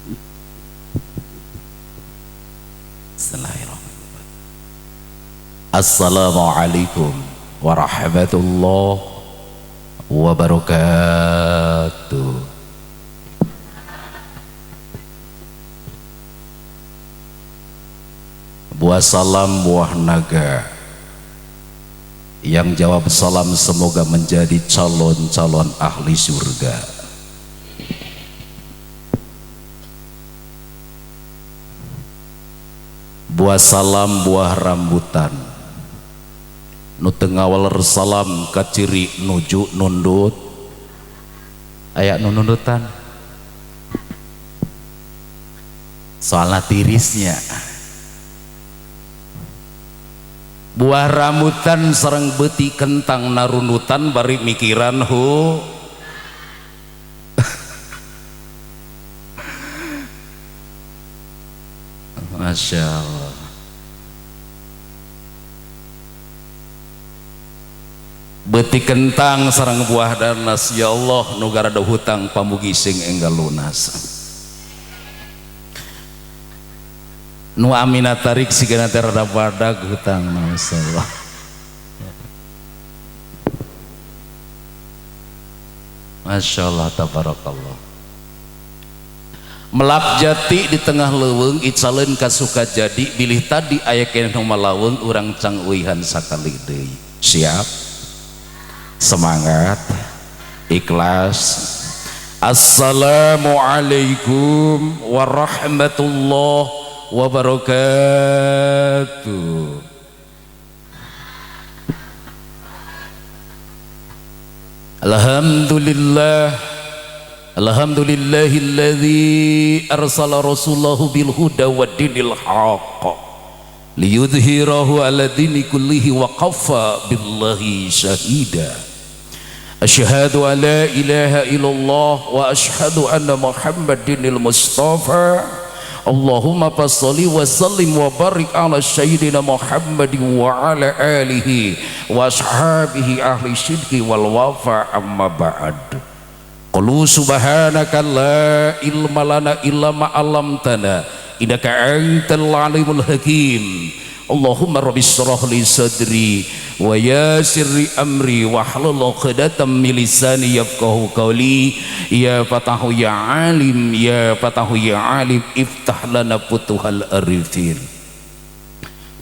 Bismillahirrahmanirrahim. Assalamualaikum warahmatullahi wabarakatuh. Buah salam buah naga. Yang jawab salam semoga menjadi calon-calon ahli surga. Buah salam buah rambutan. Nu teu ngawaler salam kaciri nuju nundut. Aya nu nundutan. Soalna tirisnya. Buah rambutan sareng beuti kentang narundutan bari mikiran hu. Masya Allah. Beuti kentang sareng buah danas, ya Allah nu garada hutang pamugi sing enggal lunas. Nu amina tarik sigana teh rada badag hutang, masyaallah. Masyaallah tabarakallah. Melak jati di tengah leuweung icaleun ka Sukajadi bilih tadi aya keneh nu malaweng urang cang uihan sakali deui. Siap? Semangat, ikhlas. Assalamualaikum warahmatullahi wabarakatuh. Alhamdulillah, alhamdulillahilladzi arsala rasulahu bil huda wad dinil haqq liyudhhirahu ala dini kullihi wa kafa billahi syahida. Asyhadu an la ilaha illallah wa asyhadu anna Muhammadinil mustafa. Allahumma fasholli wa sallim wa barik ala sayyidina Muhammadin wa ala alihi wa ashabihi ahli sidqi wal wafa, amma ba'd. Qulu subhanaka la ilma lana illa ma 'allamtana innaka antal alimul hakim. Allahumma rabbi shrah li sadri wa yassir li amri wahlul 'uqdatam min lisani yafqahu qawli. Ya fatahu ya alim, ya fatahu ya alim, iftah lana futuhal arifin.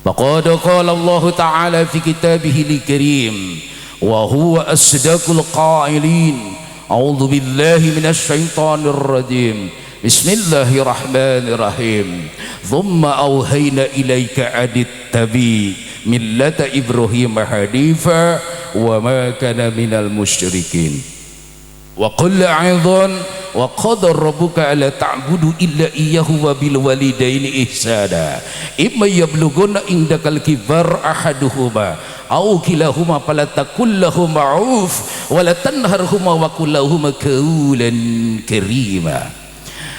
Faqad qala Allah ta'ala fi kitabihil karim wa huwa asdaqul qailin. A'udzu billahi minasy syaithanir rajim. Bismillahirrahmanirrahim. Tsumma auhayna ilaika adittabi millata Ibrahim hanifa wa ma kana minal musyrikin. Wa qul a'idhan wa qad rabbuka alla ta'budu illa iyyahu wa bil walidaini ihsana. Imma yablughanna indakal kibar ahaduhuma aw kilahuma fala taqul lahuma uf wa la tanharhuma wa qul lahuma qawlan karima.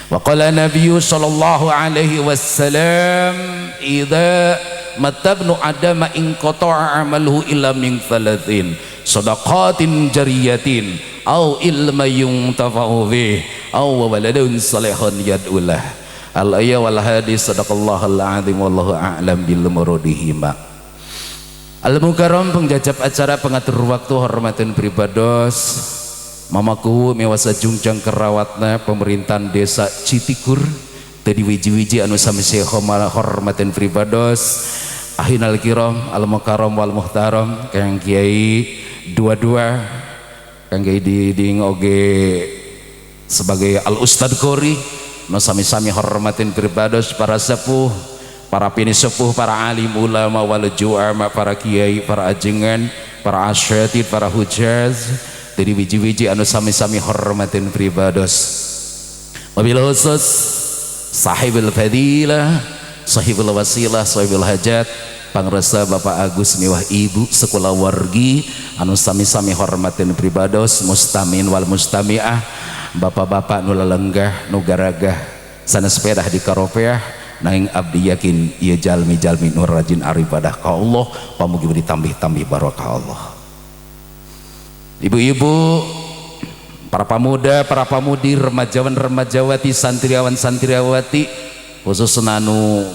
Wa qala nabiyyu sallallahu alaihi wasallam idza matabnu adama in qata'a amaluhu illa min thalathin sadaqatin jariyatin aw ilma yuntafa'u bih aw waladun salihun yad'ulah. Al ayat wal hadis. Sadaqallahul azim wallahu a'lam bil muradihima. Al mukarram pengjajab acara pengatur waktu hormatin pribados mamaku mewasa jungjang kerawatna pemerintahan desa Citikur tadi wiji-wiji anu sami hormatin pribados ahinal kiram al mukarram wal muhtaram kang kiai dua-dua kang kiai diding oge sebagai al ustad kori nu sami-sami hormatin pribados para sepuh, para pini sepuh, para alim ulama wal ju'ama, para kiai, para ajengan, para asyatid, para hujaz dari wiji-wiji anu sami-sami hormatin pribados. Wabil khusus sahibul fadilah, sahibul wasilah, sahibul hajat, pangresa Bapak Agus miwah Ibu sekolah wargi anu sami-sami hormatin pribados, mustamin wal mustamiah, bapak-bapak nu lelenggah nu garagah sanes pedah di karopeah, nanging abdi yakin ieu jalmi-jalmi nu rajin aribadah ka Allah, pamugi ditambih-tambih barokah Allah. Ibu-ibu Para pemuda, para pemudi, remajawan, remajawati, santriawan, santriawati, khusus anu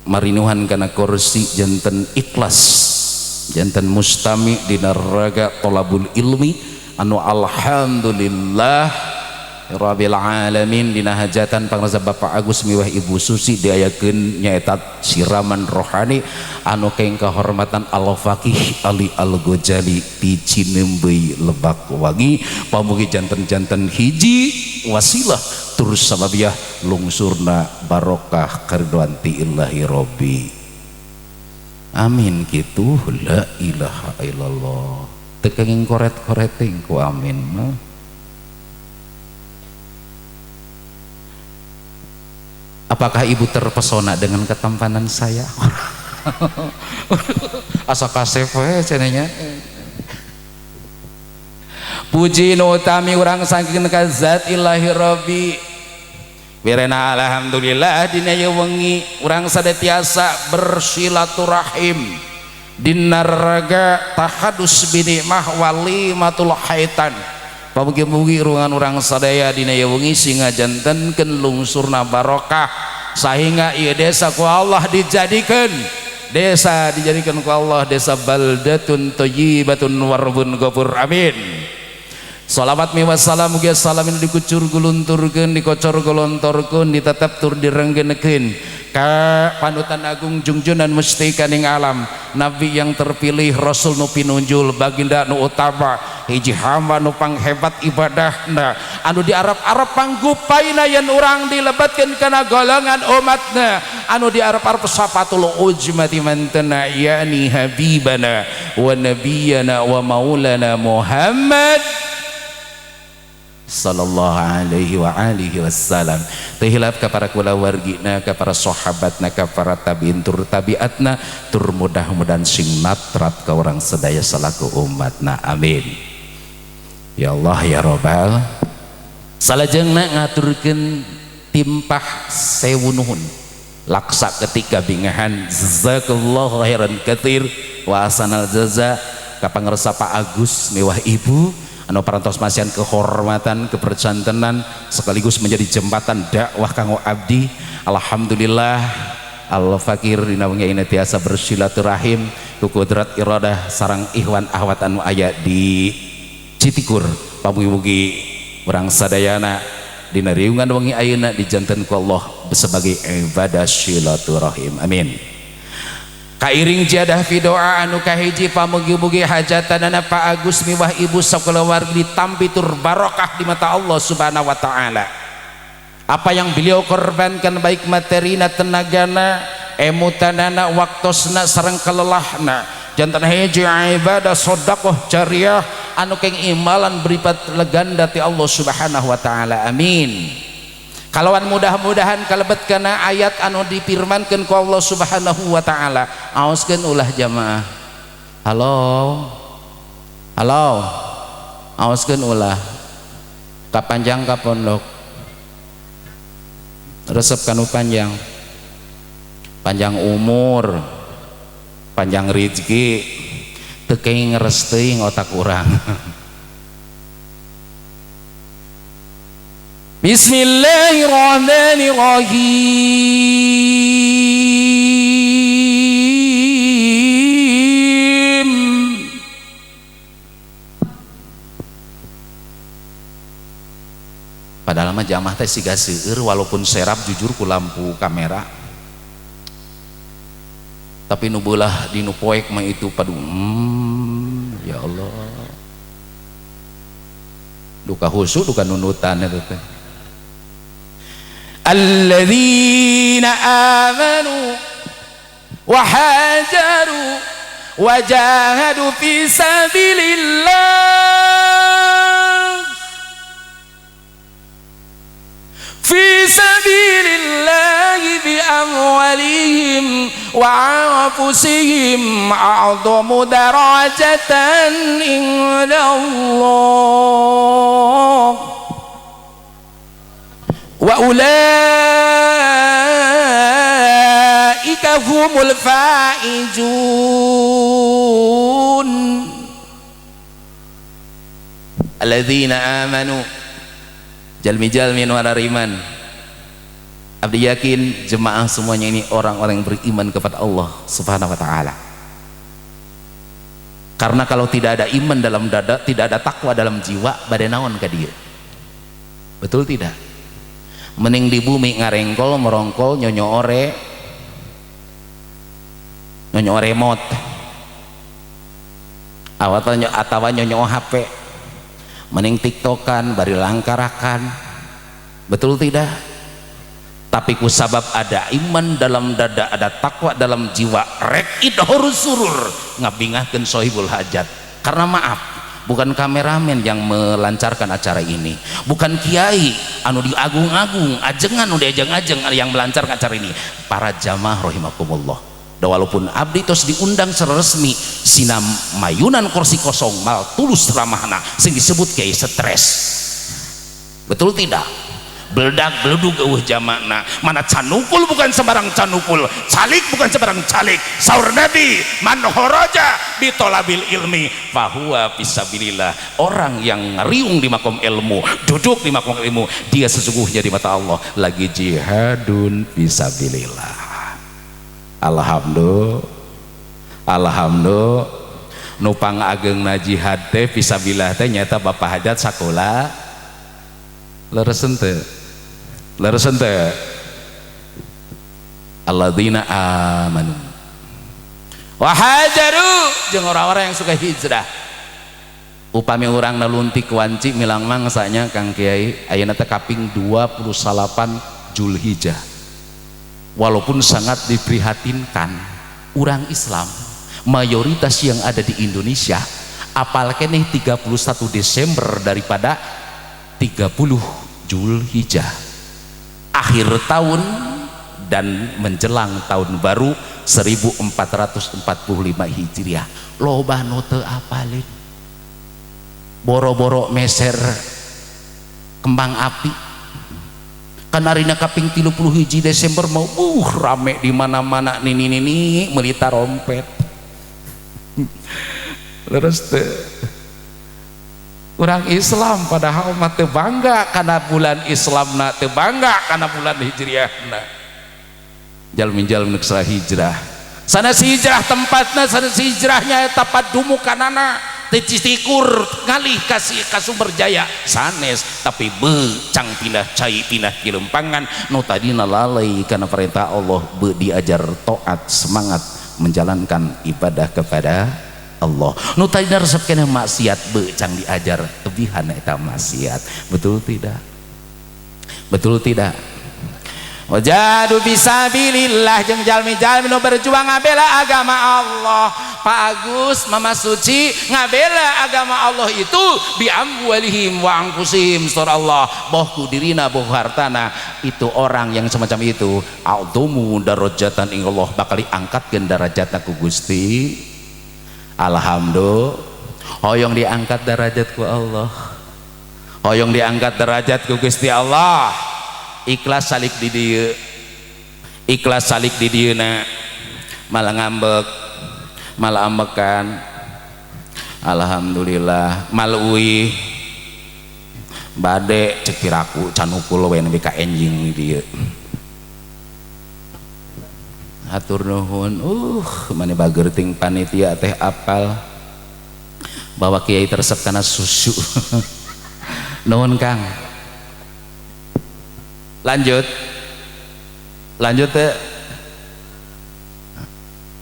marinuhan kana kursi janten ikhlas, janten mustami dina raga tolabul ilmi anu alhamdulillah rabbil alamin dina hajatan pangrasa Bapak Agus miwah Ibu Susi diayakeun nyaeta siraman rohani anu keng kehormatan Al-Faqih Ali Al-Ghazali di Cineumbeui Lebak Wangi. Pamugi janten-janten hiji wasilah tur sababiah lungsurna barokah karidhoan ti Illahi Rabbi. Amin kitu la ilaha illallah. Teu kenging koret-koreting ku amin mah. Apakah ibu terpesona dengan ketampanan saya? Asa kasep we cenah. Puji nu utami urang saking ka zat Ilahi Rabbi. Wirena alhamdulillah dina ieu wengi urang sadatiasa bersilaturahim dina raga tahadus binikmah walimatul haitan. Pamugi-mugi ruangan urang sadaya dina ieu wengi singa jantenkeun lungsurna barokah sehingga ieu desa ku Allah dijadikeun desa dijadikan ku Allah desa baldatun thayyibatun warbun ghafur. Amin. Salawat mi wassalam mugi salamin dikucur gulunturkeun dikocor golontorkeun ditetep tur direnggenekeun ka panutan agung jungjunan mustikaning alam nabi yang terpilih rasul nu pinunjul baginda nu utama hiji hamba nu panghebat ibadahna anu di Arab-Arab panggupaina yen urang dilebatkeun kana golongan umatna anu di Arab-Arab sapatul ujmati mantena yani habibana wa nabiyana wa maulana Muhammad sallallahu alaihi wa alihi wasallam. Teu hilap ka para kulawargina, ka para sahabatna, ka para tabiin tur tabiatna, tur mudah-mudahan sing natrap ka urang sadaya salaku umatna. Amin. Ya Allah ya Rabbal. Salajengna ngaturkeun timpah sewu nuhun laksa ketika bingahan jazakallahu khairan katsir wa ahsanal jaza ka pangersa Pak Agus mewah Ibu anu parantos masihan kehormatan kepercantenan sekaligus menjadi jembatan dakwah kanggo abdi. Alhamdulillah al-fakir dina wengi ayeuna tiasa bersilaturahim ku kudrat iradah sareng ikhwan ahwat anu aya di Citikur. Pamugi-mugi urang sadayana dina riungan wengi ayeuna dijanten ku Allah sebagai ibadah silaturahim. Amin. Kairing jadah fi doa anu kahiji pamugi-mugi hajatanana Pak Agus miwah Ibu sakulawargi ditampi tur barokah di mata Allah Subhanahu wa taala. Apa yang beliau korbankan baik materina, tenagana, emutanana, waktosna sareng kelelahna jantan hiji ibadah sedekah jariah anu keng imalan beripat leganda ti Allah Subhanahu wa taala. Amin. Kalawan mudah-mudahan kalebet kana ayat anu dipirmankeun ku Allah Subhanahu wa taala. Aoskeun ulah jamaah. Halo. Halo. Aoskeun ulah. Ka panjang ka pondok. Resep kanu panjang. Panjang umur, panjang rezeki, teu kenging ngeres teuing otak urang. Bismillahirrahmanirrahim. Padahal mah jamaah teh siga seueur walaupun serap jujur ku lampu kamera. Tapi nu beulah di nu poek mah itu padu ya Allah. Duka khusyuk duka nunutan eta teh. Alladzina amanu wa hajaru wa jahadu fi sabilillah fi sabilillah bi amwalihim wa anfusihim a'dhamu darajatan indallah wa ulaika humul faizun. Alladzina amanu, jalmi-jalmi nu iman. Abdi yakin jemaah semuanya ini orang-orang yang beriman kepada Allah Subhanahu wa taala. Karena kalau tidak ada iman dalam dada, tidak ada takwa dalam jiwa, bade naon ka dieu? Betul tidak? Mending di bumi ngarengkol, merongkol, nyonyo ore, nyonyo remote, atawa nyonyo HP, mending tiktokan, bari langkarakan. Betul tidak? Tapi kusabab ada iman dalam dada, ada takwa dalam jiwa, rek idhorus surur ngabingahkeun sohibul hajat. Karena maaf, bukan kameramen yang melancarkan acara ini, bukan kiai anu diagung-agung, ajengan anu diajeng-ajeng yang melancarkan acara ini, para jamaah rahimakumullah. Da walaupun abdi tos diundang secara resmi, sinam mayunan kursi kosong mal tulus ramahna sing disebut kiai stres. Betul tidak? Beledak beledug eueuh jamakna. Mana canukul bukan sembarang canukul, calik bukan sembarang calik. Saur Nabi, man kharaja bi tolabil ilmi fahuwa fisabilillah. Orang yang ngariung di makom ilmu, duduk di makom ilmu, dia sesungguhnya di mata Allah lagi jihadun fisabilillah. Alhamdulillah, alhamdulillah. Nu pangagengna jihad teh fisabilillah teh nyata Bapak Hajat sakola. Leres henteu? Leres henteu? Alladzina amanu wa hajaru, jeung orang-orang yang suka hijrah. Upami urang naluntik wanci milang mangsanya, Kang Kiai, ayeuna teh kaping 28 Julhijjah. Walaupun sangat diprihatinkan, orang Islam mayoritas yang ada di Indonesia apal keneh 31 Desember daripada 30 Julhijjah, akhir tahun dan menjelang tahun baru 1445 Hijriah. Loba nu teu apalin, boro-boro meser kembang api. Kan arina kaping 31 Desember mau rame di mana-mana, nini nini meuli tarompet. Leres teu? Orang Islam padahal mah teu bangga kana bulan Islamna, teu bangga kana bulan Hijriahna. Jalmi-jalmi nu hijrah, sanes hijrah tempatna, sanes hijrahnya, eta padumukanana teu Citikur ngalih kasih ka Sumberjaya, sanes, tapi be cang pindah cai, pindah kilempangan. Nu tadina lalai kana perintah Allah, be diajar taat, semangat menjalankan ibadah kepada Allah. Nu tadina resep keneh maksiat, be cang diajar tebihan eta maksiat. Betul tidak? Betul tidak? Wajadu fisabilillah, jeung jalmi-jalmi nu berjuang ngabela agama Allah. Pak Agus, Mama Suci ngabela agama Allah itu bi amwalihim wa anfusihim, surah Allah, boh ku dirina boh hartana. Itu orang yang semacam itu a'dhamu darajatan ingallah, bakal diangkatkeun darajatna ku Gusti. Alhamdulillah. Hoyong diangkat derajat ku Allah, hoyong diangkat derajat ku Gusti Allah. Ikhlas salik di dieu, ikhlas salik di dieu na, malah ngambek, malah ambekan. Alhamdulillah. Mal uih bade cek piraku canukul we nepi ka enjing di dieu. Hatur nuhun. Mani bager ting panitia teh apal bahwa kiai teresep kana susu. Nuhun, Kang. Lanjut, lanjut teh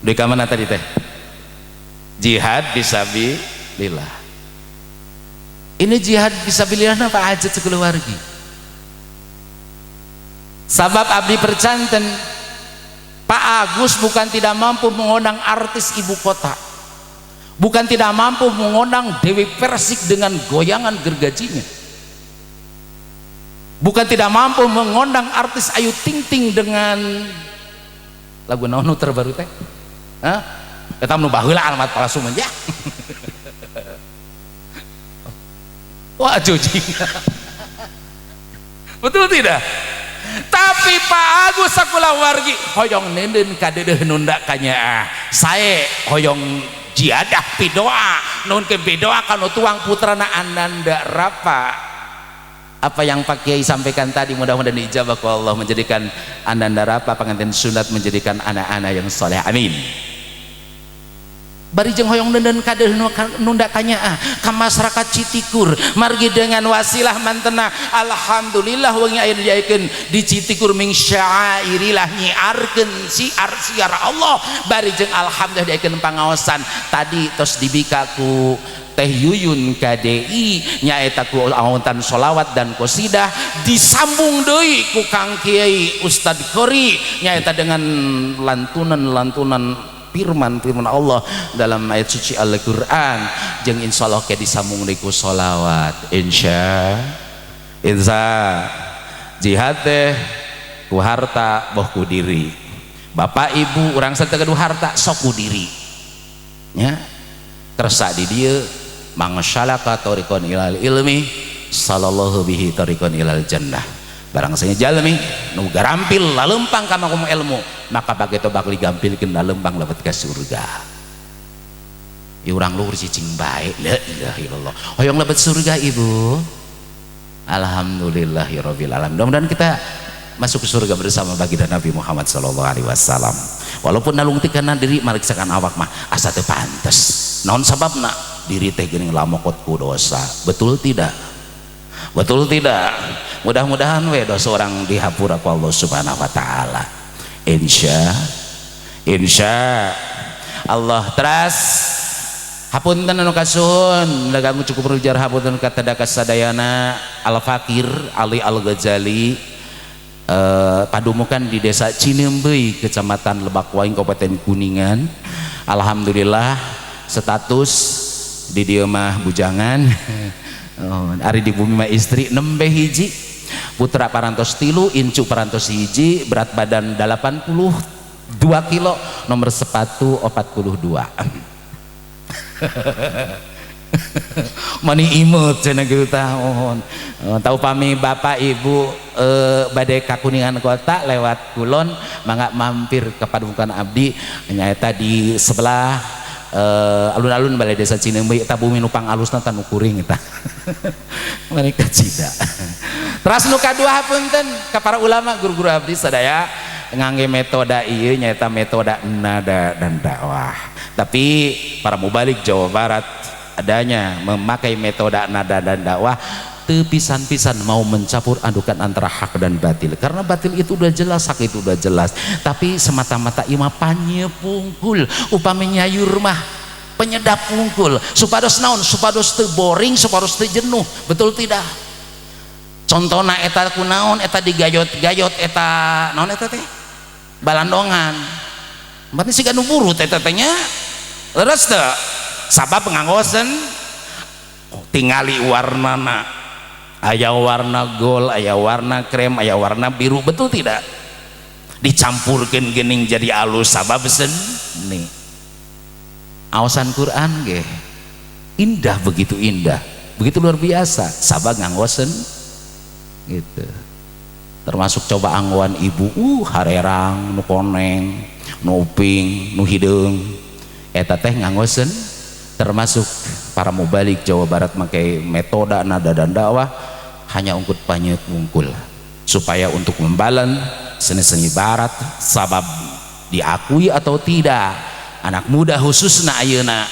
di mana tadi teh? Jihad fisabilillah. Ini jihad fisabilillah apa hajat sekeluarga. Sabab abdi percanten, Pak Agus bukan tidak mampu mengundang artis ibu kota, bukan tidak mampu mengundang Dewi Persik dengan goyangan gergajinya, bukan tidak mampu mengundang artis Ayu Ting Ting dengan lagu naon terbaru teh. Hah? Eta nu baheula alamat palsu mah ya. Wah, jujing. Betul tidak? Tapi Pak Agus sakulawargi hoyong nenden kadeudeuh nunda kanyaah sae, hoyong Jiadah pidoa, nuhunkeun pidoa kanu tuang putrana Ananda Rafa. Apa yang Pak Kiai sampaikan tadi mudah-mudahan diijabah ku Allah, menjadikan Ananda Rafa pengantin sunat, menjadikan anak-anak yang soleh, amin. Bari jeung hoyong neundeun kadeuh nunda kanyaah ka masyarakat Citikur, margi dengan wasilah mantena alhamdulillah wengi aya diaikeun di Citikur min syairillah, nyiarkeun siar siar Allah. Bari jeung alhamdulillah diaikeun pangaosan tadi tos dibika ku Teh Yuyun KDI, nyaeta ku aontan solawat dan qosidah, disambung deui ku Kang Kiai Ustad Kori, nyaeta dengan lantunan-lantunan firman-firman Allah dalam ayat suci Al-Quran, jeung insyaallah ke disambung deui ku solawat. Insya insya jihad teh ku harta boh ku diri. Bapak Ibu, urang teu gaduh harta, sok ku diri nya kersa di dieu. Man salaka tariqan ilal ilmi sallallahu bihi tariqan ilal jannah. Barang saya jalmi nu garampil lalempang ka makom ilmu, maka bageto bakal digampilkeun lalempang lebet ke surga. Ya urang luhur cicing bae, la ilaha illallah, hoyong lebet surga ibu. Alhamdulillahirabbil alamin. Mudah-mudahan kita masuk ke surga bersama baginda Nabi Muhammad sallallahu alaihi wasallam. Walaupun nalungtikana diri, mariksakan awak mah asa teu pantes. Naon sababna? Diri teh geuning lamokot ku dosa. Betul tidak? Betul tidak? Mudah-mudahan we dosa orang dihapura ku Allah Subhanahu wa taala. Insya insya Allah. Teras hapunten anu kasuhun, ganggu cukup rujar, hapunten kata sadayana. Al Fakir Ali Al Ghazali, padumukan di Desa Cineumbeui, Kecamatan Lebakwaing, Kabupaten Kuningan. Alhamdulillah status di dieu mah bujangan. Oh, ari di bumi mah istri nembe hiji, putra parantos 3, incu parantos hiji, berat badan 82 kilo, nomor sepatu 42. Mani imut cenah kitu tah. Mohon, tau pami bapak ibu bade ka Kuningan kota lewat kulon, mangga mampir ke padukuhan abdi, nyaeta di sebelah alun-alun balai desa Cineumbeui. Eta bumi nu pangalusna tah nu kuring eta. Mani kacida. Teras nu kadua, hapunten ka para ulama, guru-guru abdi sadaya, ngangge metode ieu, nyaeta metode nada dan dakwah. Tapi para mubalig Jawa Barat adanya memakai metode nada dan dakwah teu pisan-pisan mau mencampur adukan antara hak dan batil, karena batil itu udah jelas, hak itu udah jelas, tapi semata-mata ima panyepungkul, upami nyayur mah penyedap pungkul, supados naon, supados teu boring, supados teu jenuh. Betul tidak? Contohna eta kunaon, eta digayot-gayot, eta naon, eta teh balandongan, berarti siga nu burut eta teh nya. Leres teu? Sabab nganggosen tingali warnana, aya warna gold, aya warna krem, aya warna biru, betul tidak? Dicampurkan gening jadi alus sabab seni. Awasan Quran ge indah, begitu indah, begitu luar biasa, sabab nganggosen gitu. Termasuk coba anggoan ibu, harerang nu koneng, nu uping, nu hideung, eta teh nganggosen. Termasuk para mubalig Jawa Barat pakai metode nada dan dakwah hanya ungkut panyet wungkul supaya untuk membalan seni-seni barat. Sabab diakui atau tidak, anak muda khususnya ayeuna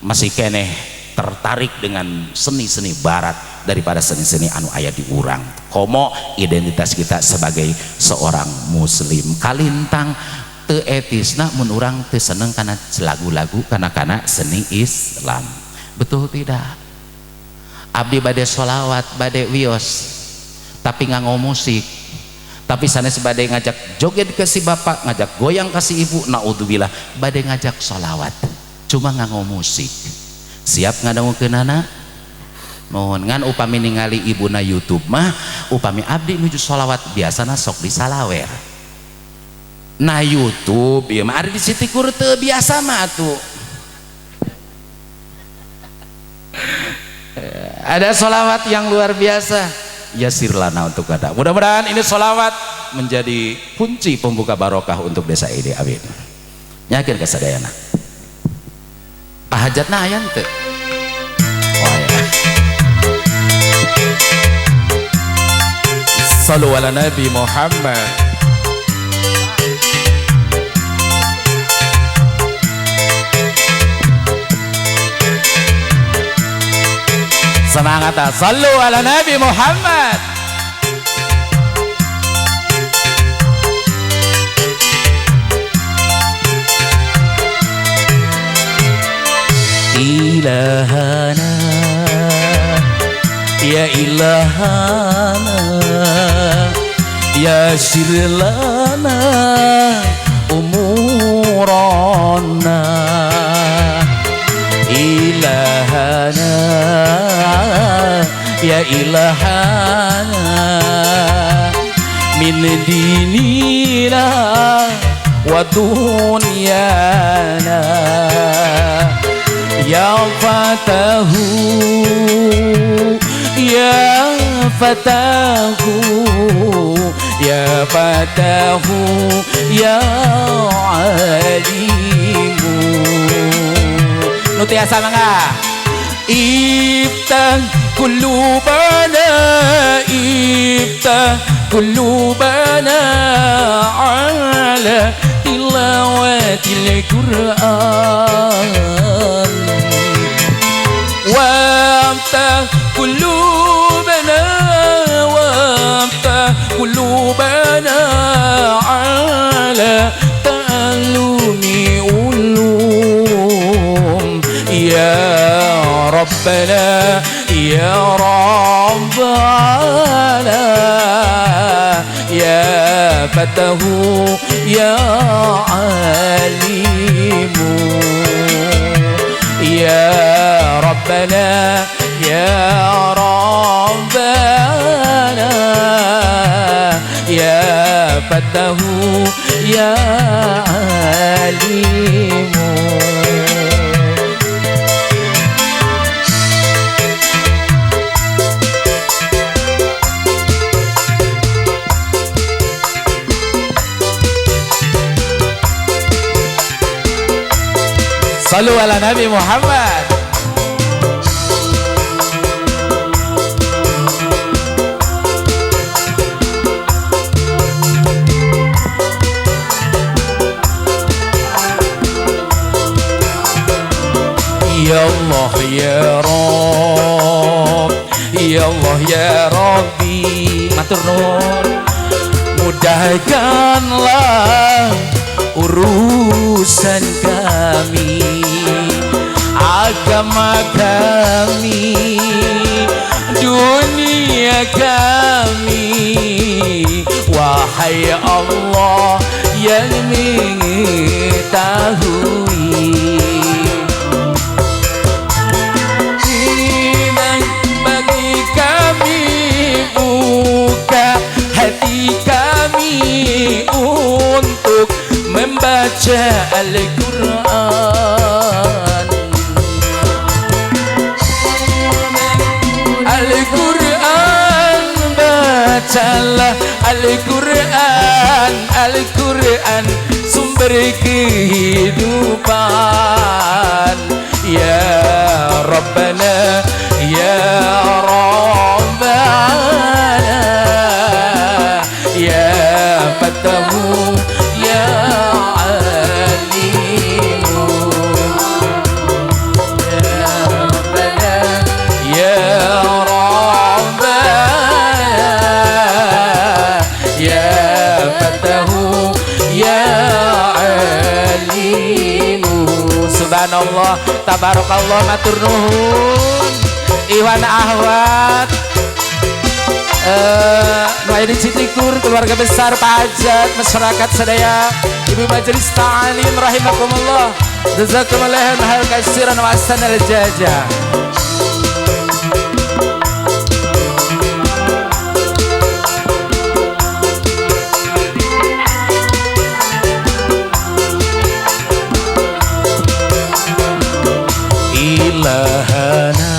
masih keneh tertarik dengan seni-seni barat daripada seni-seni anu aya di urang, komo identitas kita sebagai seorang muslim. Kalintang teu etisna mun urang teu seneng kana lagu-lagu, kana seni Islam. Betul tidak? Abdi bade sholawat, bade wios, tapi nganggo musik, tapi sanes bade ngajak joget ke si bapak, ngajak goyang ke si ibu, naudzubillah. Bade ngajak sholawat cuma nganggo musik, siap ngadangukeunana? Mohon ngan upami ningali ibuna YouTube mah, upami abdi nuju sholawat biasana sok disalawer na YouTube ya mah. Ada di Citikur teu biasa mah tuh ada sholawat yang luar biasa ya sirlana untuk ada. Mudah-mudahan ini sholawat menjadi kunci pembuka barokah untuk desa ini, amin. Yakin kesadayana. Pahajatna aya teu? Oh ya. Sallu ala Nabi Muhammad. Semangat, sallu ala Nabi Muhammad. Ilahana ya ilahana ya sirlana umurana. Ilahana ya ilahana min dinina wa dunyana. Ya fatahu ya fatahu ya fatahu ya alimu. Nu tiasa mangga. Iftah qulubana, iftah qulubana ala tilawatil Qur'an. Waftah qulubana, waftah qulubana ala ta'allumi ulum. Ya Rabbana ya Rabbana ya Fatahu ya Alimu. Ya Rabbana ya Rabbana ya Fatahu ya Alimu. Sallu ala Nabi Muhammad. Ya Allah ya Rabb, ya Allah ya Rabbi. Matur nuwun. Mudahkanlah urusan kami, agama kami, dunia kami. Wahai Allah yang mengetahui, inang bagi kami, buka hati kami untuk membaca Al-Quran. Al-Quran, bacalah Al-Quran. Al-Quran sumber kehidupan. Ya Rabbana ya Rabbana ya Fatahu ya Alimu. Ya Rabbana ya Rabbana ya Fatahu ya Alimu. Subhanallah, tabarakallah, matur nuhun Iwan Ahwat, nu aya di Citikur, keluarga besar Pak Hajat, masyarakat sadaya, ibu majelis ta'alim rahimakumullah, jazakumullahu khairan katsiran wa ahsanal jaza. Ilahana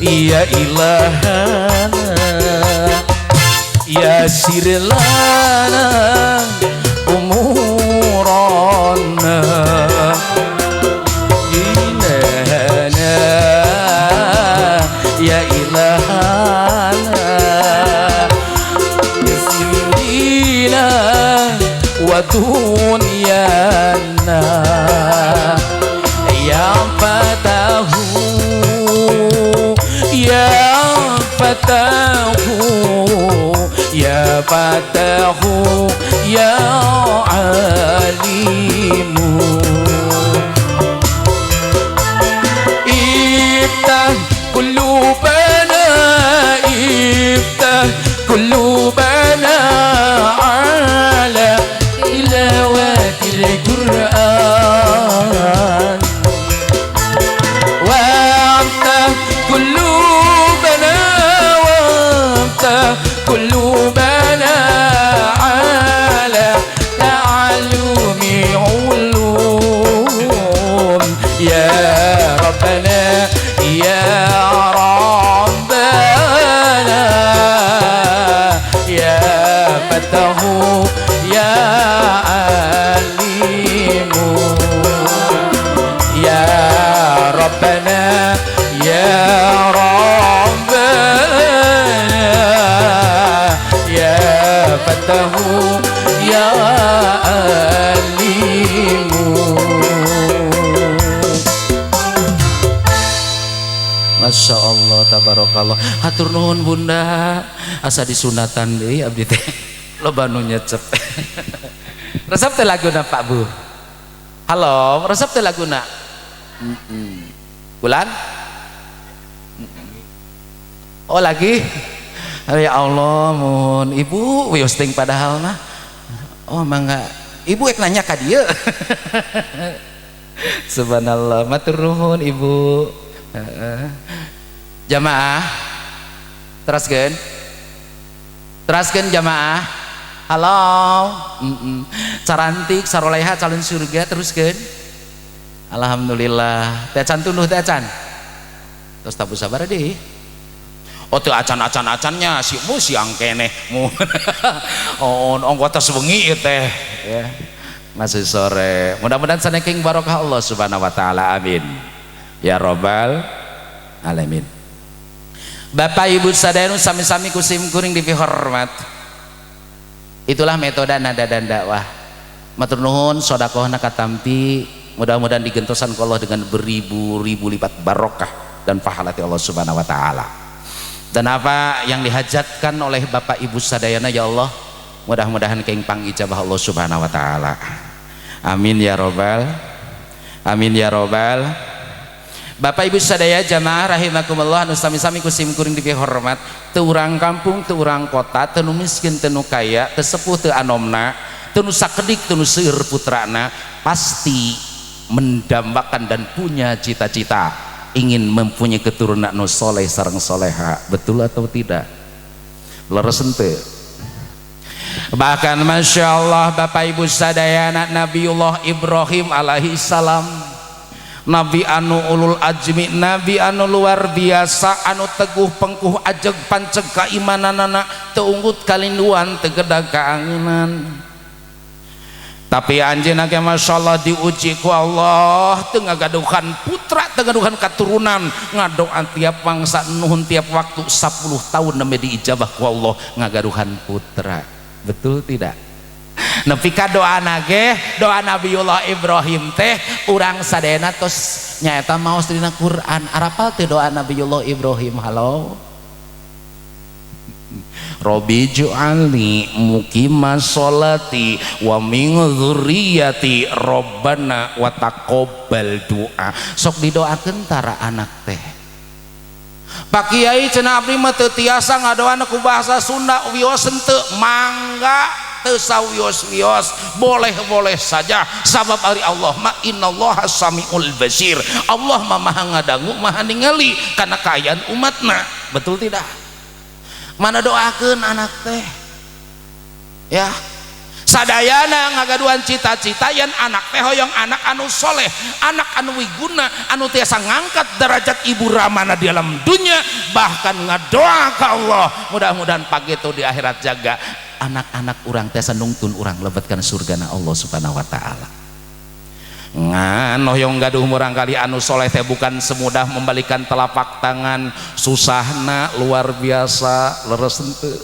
ya ilahana ya sirlana umurana. Wa dunyana. Ya Fatahu, Ya Fatahu, Ya Fatahu, Ya Alimu. Iftah qulubana, iftah qulubana ala tilawatil Qur'an. Waftah qulubana, waftah qulubana ala ta'allumi ulum. Ya Rabbana, ya Rabbana, ya Fatahu, ya Alimu. Ya Rabbana, ya Rabbana, ya Fatahu, ya Alimu. Masya Allah, tabarakallah. Hatur nuhun Bunda. Asa disunatan deui abdi teh. Loba nu nyecep. Resep teh laguna Pak Bu. Halo, resep teh laguna. Bulan? Oh lagi? Ya Allah, mun ibu wios ting padahal mah. Oh mangga. Ibu ek nanya ka dieu. Subhanallah, matur nuhun Ibu. Jamaah, teraskeun. Teraskeun jamaah. Halo. Carantik saroleha calon surga teruskeun. Alhamdulillah. Teh acan tunduh teh acan. Terus tabu sabar deh. Oh teu acan-acan-acannya si mu siang keneh mu. Oh ongko tos wengi ieu teh ya. Masih sore. Mudah-mudahan saneking barokah Allah Subhanahu wa taala. Amin. Ya Rabbal alamin. Bapak Ibu sadayana sami-sami kusim kuring dipihormat. Itulah metode nada dan dakwah. Matur nuhun sedekahna katampi, mudah-mudahan digentosan ku Allah dengan beribu-ribu lipat barokah dan pahala ti Allah Subhanahu wa taala. Dan apa yang dihajatkan oleh Bapak Ibu sadayana ya Allah, mudah-mudahan keng pangijabah Allah Subhanahu wa taala. Amin ya robbal. Amin ya robbal. Bapak Ibu sadaya jamaah rahimakumullah anu sami-sami ku sim kuring dipihormat, teu urang kampung, teu urang kota, teu nu miskin, teu nu kaya, teu sepuh, teu anomna, teu nu sakedik, teu nu seueur putrana, pasti mendambakan dan punya cita-cita ingin mempunyai keturunan nu soleh sareng soleha. Betul atau tidak? Leres henteu? Bahkan Masya Allah Bapak Ibu sadayana, Nabiullah Ibrahim alaihi salam, Nabi anu ulul azmi, Nabi anu luar biasa, anu teguh pengkuh ajeg panceg kaimananana, teu unggut kalinduan, teu gedag kaanginan. Tapi anjeunna ge Masya Allah diuji ku Allah, teu ngagaduhan putra, teu ngagaduhan katurunan, ngadoa tiap mangsa nuhun tiap waktu 10 tahun nembe diijabah ku Allah ngagaduhan putra. Betul tidak? Nepi ka doana ge, doa Nabiullah Ibrahim teh urang sadayana tos nyaeta maos dina Quran. Arapal teh doa Nabiullah Ibrahim? Halo. Robbi ju'alni muqimas sholati wa min dzurriyyati robbana wa taqabbal du'a. Sok didoakeun tara anak teh. Pak Kiai cenah abdi mah teu tiasa ngadoana ku bahasa Sunda, wios henteu, mangga teu sawios-wios, boleh-boleh saja, sabab ari Allah mah innallaha samiul basir. Allah mah maha ngadangu, maha ningali kana kaayaan umatna. Betul tidak? Mana doakeun anak teh ya, sadayana ngagaduhan cita-cita yan anak teh hoyong anak anu soleh, anak anu wiguna, anu tiasa ngangkat derajat ibu ramana di alam dunia, bahkan ngadoa ka Allah mudah-mudahan pageto di akhirat jaga anak-anak urang tiasa nungtun urang lebetkan surgana Allah Subhanahu wa taala. Ngan hoyong gaduh murangkali anu soleh teh bukan semudah membalikan telapak tangan, susahna luar biasa, leres henteu.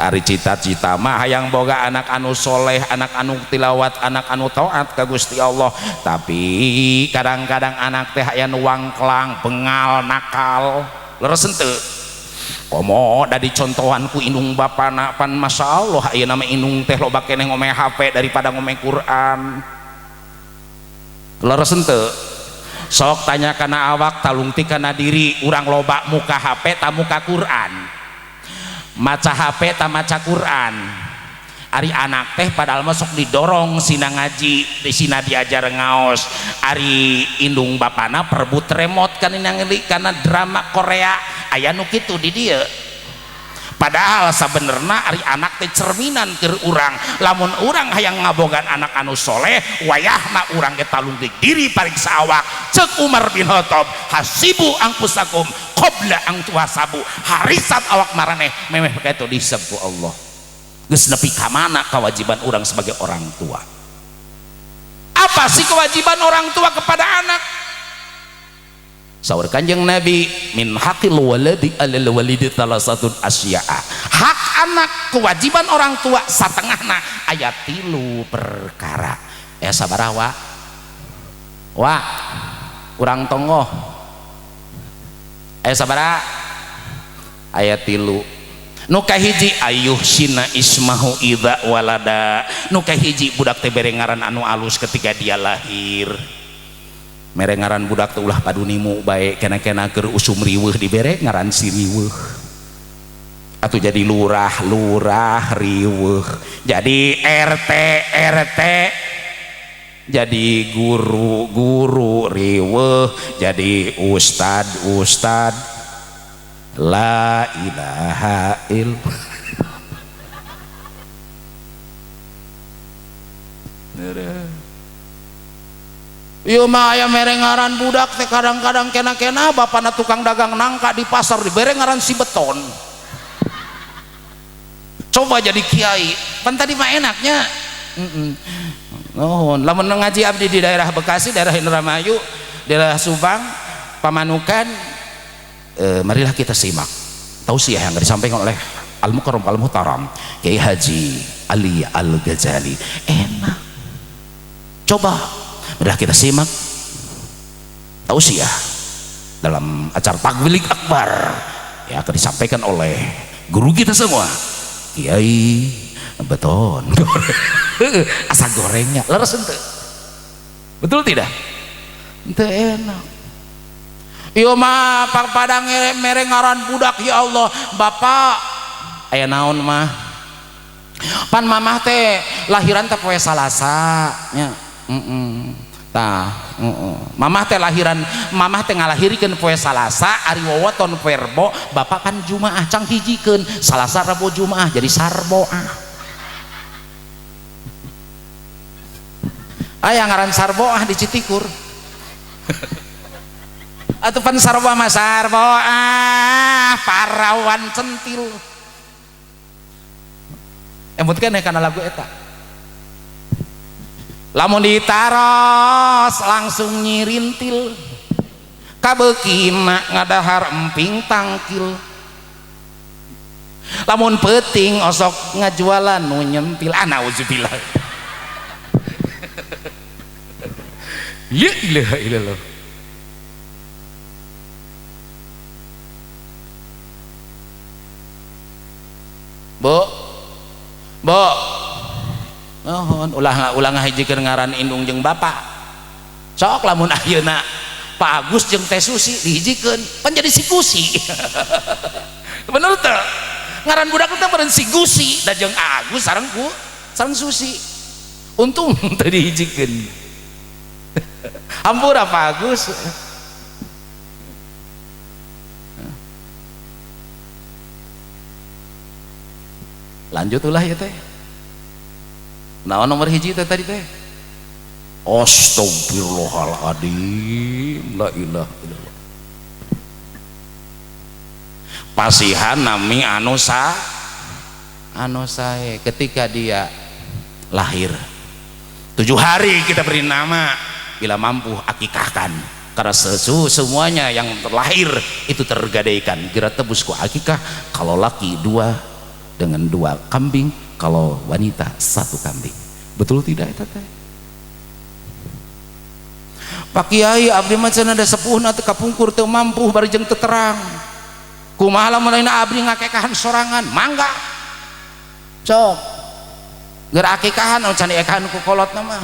Ari cita-cita mah hayang boga anak anu soleh, anak anu tilawat, anak anu taat ka Gusti Allah. Tapi kadang-kadang anak teh aya nu wangklang, bengal, nakal. Leres henteu? Komo da dicontohan ku indung bapana, pan Masya Allah ayeuna mah indung teh loba keneh ngome HP daripada ngome Quran. Leres henteu? Sok tanya kana awak, talungtik kana diri, urang loba muka HP ta muka Quran. Maca HP ta maca Quran. Ari anak teh padahal mah sok didorong sina ngaji, di sina diajar ngaos. Ari indung bapana perebut remote kan kana drama Korea, aya nu kitu di dieu. Padahal sabenerna ari anak teh cerminan keur urang. Lamun urang hayang ngabogaan anak anu soleh, wayahna urang ge talungtik diri pariksa awak. Ceuk Umar bin Khattab, hasibu angpusakum qabla ang tuhasabu. Harisat awak maraneh memeh kitu dihisab ku Allah. Geus nepi ka mana kewajiban urang sebagai orang tua? Apa sih kewajiban orang tua kepada anak? Saur Kanjeng Nabi, min haqil waladi alal walidi salasatun asya'a. Hak anak, kewajiban orang tua satengahna aya 3 perkara. Ya sabaraha wa? Wa urang tonggoh. Aya sabaraha? Aya 3. Nu kahiji ayuh sina ismahu idza walada. Nu kahiji budak teh bere ngaran anu alus ketika dia lahir. Mere ngaran budak teh ulah padunimu bae, kena-kena keur usum riweuh dibere ngaran si riweuh. Atuh jadi lurah, lurah riweuh. Jadi RT, RT. Jadi guru, guru riweuh. Jadi ustad, ustad. La ilaha illallah. Ieu mah aya mere ngaran budak teh kadang-kadang kena-kena bapana tukang dagang nangka di pasar dibere ngaran si beton. Coba jadi kiai, pan tadi mah enaknya. Nuhun, lamun ngaji abdi di daerah Bekasi, daerah Indramayu, daerah Subang, Pamanukan, marilah kita simak tausiah yang disampaikan oleh Al-Mukarram Al-Muhtaram Kiai Haji Ali Al-Ghazali. Enak. Coba marilah kita simak tausiah dalam acara Takbilik Akbar yang akan disampaikan oleh guru kita semua, Kiai Beton. Asa gorengnya leres henteu? Betul tidak? Henteu enak. Ieu mah padang mere ngaran budak, ya Allah, bapak aya naon mah? Pan mamah teh lahiran teh poe Salasa nya. Tah, mamah teh lahiran, mamah teh ngalahirikeun poe Salasa, ari wowoton poe Rebo, bapak kan Jumaah cang hijikeun Salasa Rebo Jumaah jadi Sarboah. Aya ngaran Sarboah di Citikur. Atuh pan Sarboah mah Sarboah parawan centil. Emut keneh kana lagu eta. Lamun ditaros langsung nyirintil, kabeukina ngadahar emping tangkil. Lamun peuting osok ngajualan nu nyempil. Ah nauzubillah. Ya ilaha illallah. Bu, bu, nuhun, ulah ulah ngahijikeun ngaran indung jeung bapak. Sok lamun ayeuna Pak Agus jeung Teh Susi dihijikeun, pan jadi si Gusi. Bener teu? Ngaran budak teh meureun si Gusi da jeung Agus sareng ku sareng Susi. Untung teu dihijikeun. Hampura Pak Agus. Lanjut ulah ya teh. Naon nomor hiji teh tadi teh? Astagfirullahaladzim, la ilaha illallah. Pasihan nami anu sa, anu sae ketika dia lahir. 7 hari kita beri nama, bila mampu akikahkan. Karena semuanya yang terlahir itu tergadaikan. Kira tebus ku akikah, kalau laki 2, dengan 2 kambing, kalau wanita 1 kambing. Betul tidak eta teh? Pak Kiai abdi mah cenah da sepuhna teu kapungkur teu mampu bari jeung teu terang. Kumaha lamun lain abdi ngakekahan sorangan? Mangga. Sok. Ger akikahan can diekahan ku kolotna mah.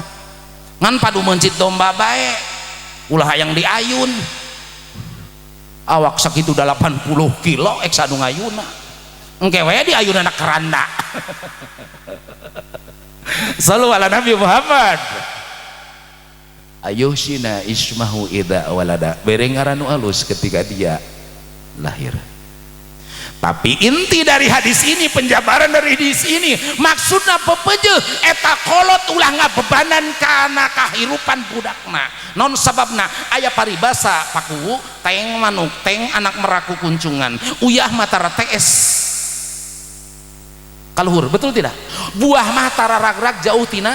Ngan padu meuncit domba bae. Ulah hayang diayun. Awak sakitu 80 kilo ek sanu ngayuna. Engke we diayun anak keranda. Sallu ala Nabi Muhammad. Ayuhsina ismahu idza walada. Bere ngaran nu alus ketika dia lahir. Tapi inti dari hadis ini, penjabaran dari hadis ini, maksudna pepejeuh eta kolot ulah ngabebanan kana kahirupan budakna. Non sababna aya paribasa pakuwu teng manuk teng anak meraku kuncungan uyah matara TS kaluhur, betul tidak? Buah mah tara rag-rag jauh tina.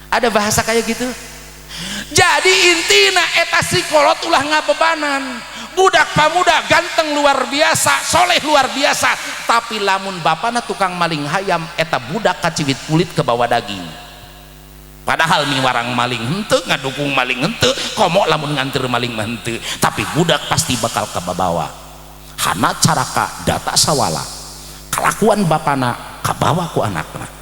Ada bahasa kayak gitu. Jadi intina eta si kolot ulah ngabebanan. Budak pamuda ganteng luar biasa, soleh luar biasa, tapi lamun bapana tukang maling hayam, eta budak kaciwit kulit ke bawah daging. Padahal miwarang maling henteu, ngadukung maling henteu, komo lamun nganter maling mah henteu, tapi budak pasti bakal kebawa. Hana caraka data sawala, kalakuan bapana kabawa ku anakna.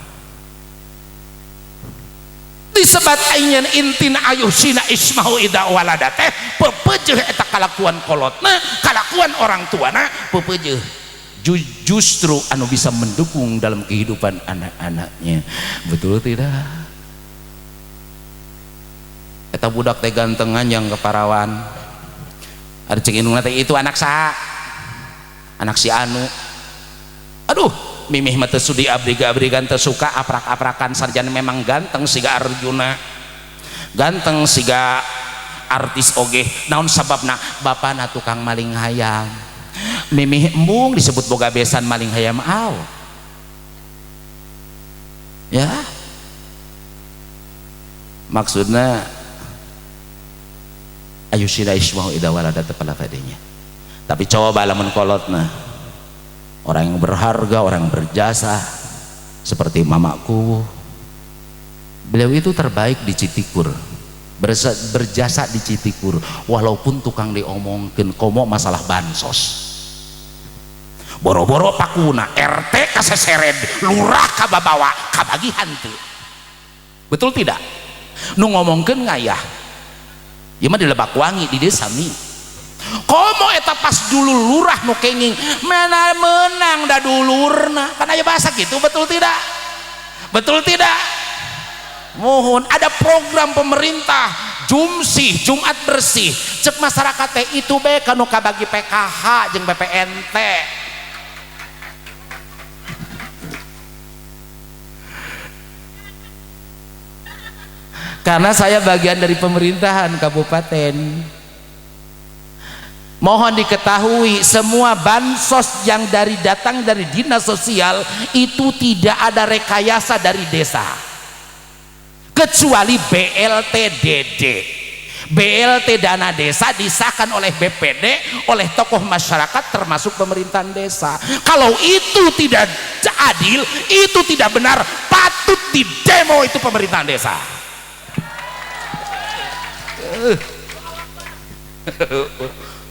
Disebat aing intina ayuhsina ismahu idza walada teh pepejeuh eta kalakuan kolotna, kalakuan orang tuana pepejeuh. Justru anu bisa mendukung dalam kehidupan anak-anaknya. Betul tidak? Eta budak teh gantengan yang keparawan. Ada cek indungna teh itu anak saha? Anak si anu. Aduh, mimih mah teu sudi abdi ge abdi teu suka aprak-aprakan sarjana memang ganteng siga Arjuna, ganteng siga artis oge. Naon sababna? Bapana tukang maling hayam. Mimih embung disebut boga besan maling hayam aw. Ya. Maksudna ayusina ismahu idza walada tepala fadenya. Tapi coba lamun kolotna orang yang berharga, orang yang berjasa seperti mamaku. Beliau itu terbaik di Citikur, berjasa di Citikur, walaupun tukang diomongkeun komo masalah bansos. Boro-boro pakuna RT kasesered, lurah kababawa, kabagi hantu. Betul tidak? Nu ngomongkeun ngayah. Ieu mah di Lebakwangi di desa mi. Komo eta pas dulu lurah nu kenging mana menang da dulurna, kan aya bahasa gitu, betul tidak? Betul tidak? Mohon ada program pemerintah Jumsih, Jumat bersih, cek masyarakat teh itu bae kanu kabagi PKH jeung BPNT. Karena saya bagian dari pemerintahan kabupaten. Mohon diketahui semua bansos yang datang dari dinas sosial itu tidak ada rekayasa dari desa, kecuali BLT DD. BLT dana desa disahkan oleh BPD, oleh tokoh masyarakat termasuk pemerintahan desa. Kalau itu tidak adil, itu tidak benar, patut didemo itu pemerintahan desa.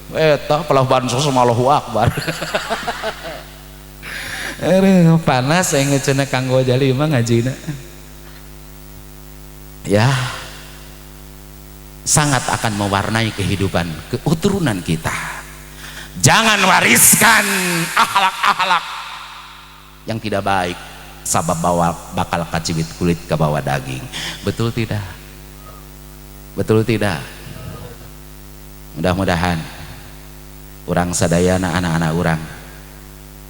Eta pelah bansos sama Allahu Akbar. Panas yang ngecena Kang Gojali mah ngajina. Ya, sangat akan mewarnai kehidupan keturunan kita. Jangan wariskan akhlak-akhlak yang tidak baik, sabab bawa bakal kaciwit kulit ke bawah daging. Betul tidak? Betul tidak? Mudah-mudahan urang sadayana anak-anak urang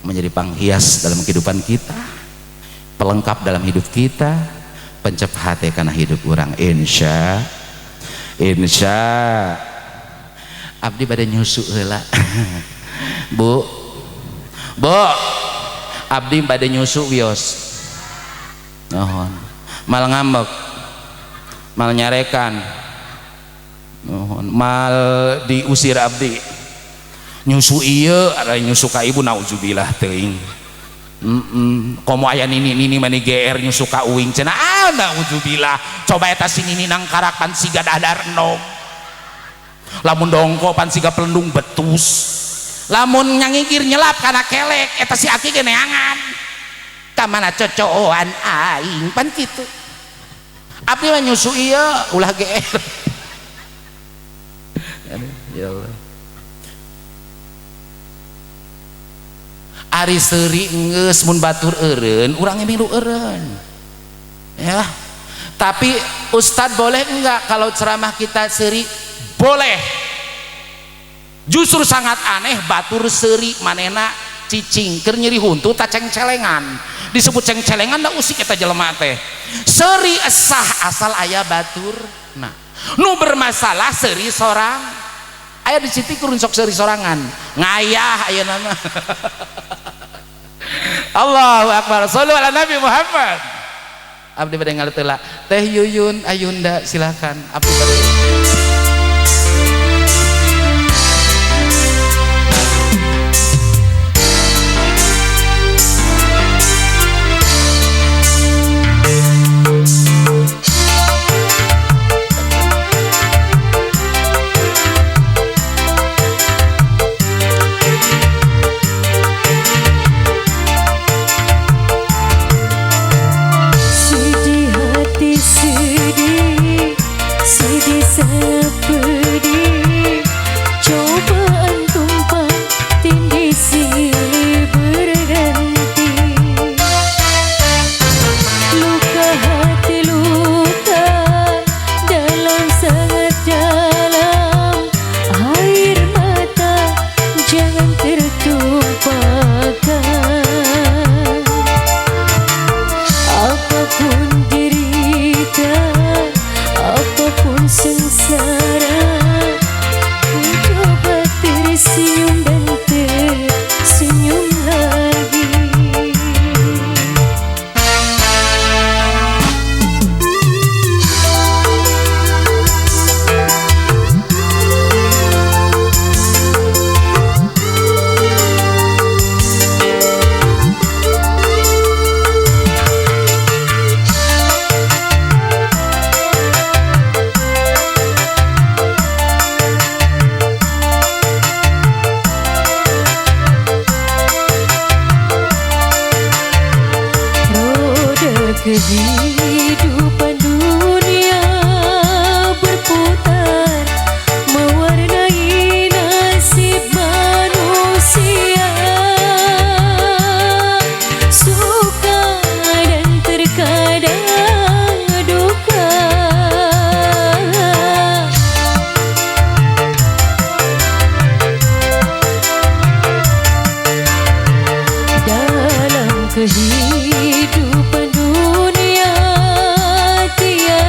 menjadi panghias dalam kehidupan kita, pelengkap dalam hidup kita, pencep hati karena hidup urang. Insya insya abdi bade nyusu heula. Bu, bu, abdi bade nyusu wios. Nuhun. Mal ngambek, mal nyarekan, nuhun. Mal diusir abdi. Nyusu ieu, ada nyusu ka ibu, nauzubillah teuing. Komo aya nini-nini mani GR nyusu ka uing cenah ah naudzubillah. Coba eta si nini nang karak pan siga dadar enom. Lamun dongko pan siga pelendung betus. Lamun nyangikir nyelap kana kelek eta si aki ge neangan. Ka mana cocoan aing pan kitu. Abdi mah nyusu ieu ulah GR. Ya Allah. Ari seuri geus mun batur eureun urang milu eureun ya. Tapi ustad boleh enggak kalau ceramah kita seuri? Boleh. Justru sangat aneh batur seuri manena cicing keur nyeri huntu ta cengcelengan. Disebut cengcelengan da usik eta jelema teh. Seuri esah asal aya batur. Nah, nu bermasalah seuri sorang. Aya di situ kurun sok seuri sorangan. Ngayah ayeuna mah. Allahu akbar. Shallu ala Nabi Muhammad. Abdi bade ngaleuteula. Teh Yuyun Ayunda silakan. Abdi bade. Kehidupan dunia berputar mewarnai nasib manusia, suka dan terkadang duka. Dalam kehidupan dunia tiada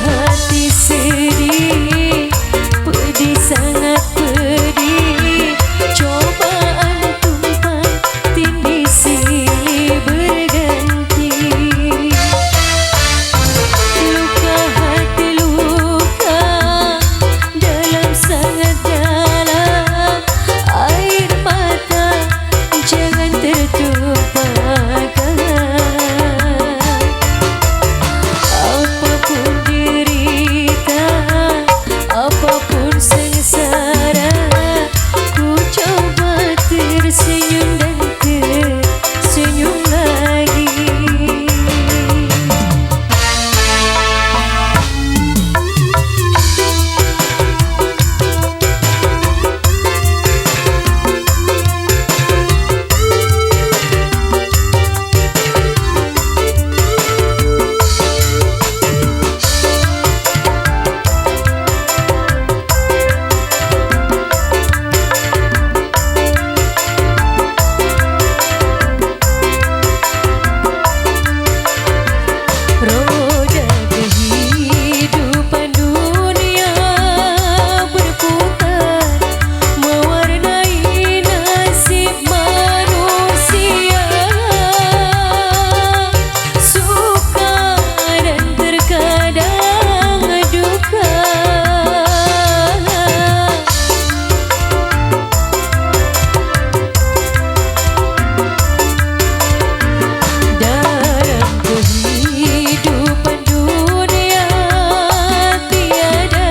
hati sedih, pedih sangat pedih. Cobaan tumpang tindih silih berganti. Luka hati luka dalam sangat dalam, air mata jangan tertumpahkan. Apapun derita, apapun sengsara, ku coba tersenyum dan tersenyum lagi. Roda kehidupan dunia berputar, mewarnai nasib manusia. Suka dan terkadang duka. Dalam kehidupan dunia tiada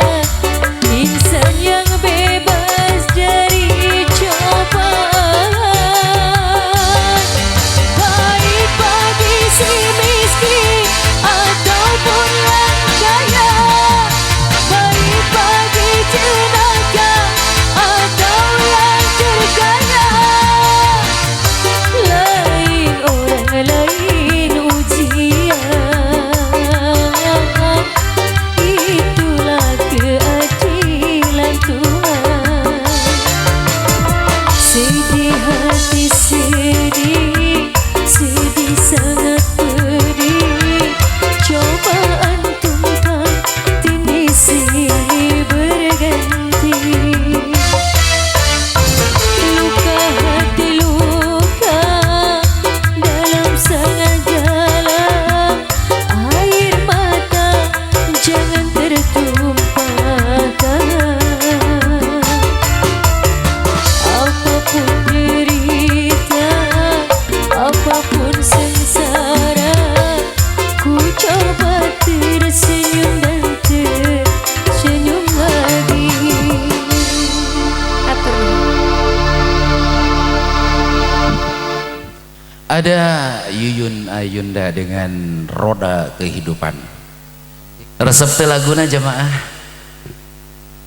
insan yang bebas dari cobaan. Baik bagi si miskin ataupun yang kaya, baik bagi jenaka atau yang terkaya. Lain orang lain ujian, itulah keadilan Tuhan. Sedih hati sedih, sedih sangat pedih. Cobaan tumpang tindih silih berganti. Luka hati luka dalam sangat dalam, air mata jangan tertumpahkan. Apapun derita, apapun sengsara, ku coba tersenyum dan tersenyum lagi. Atur. Ada Yuyun Ayunda dengan Roda Kehidupan. Resep teh laguna jamaah.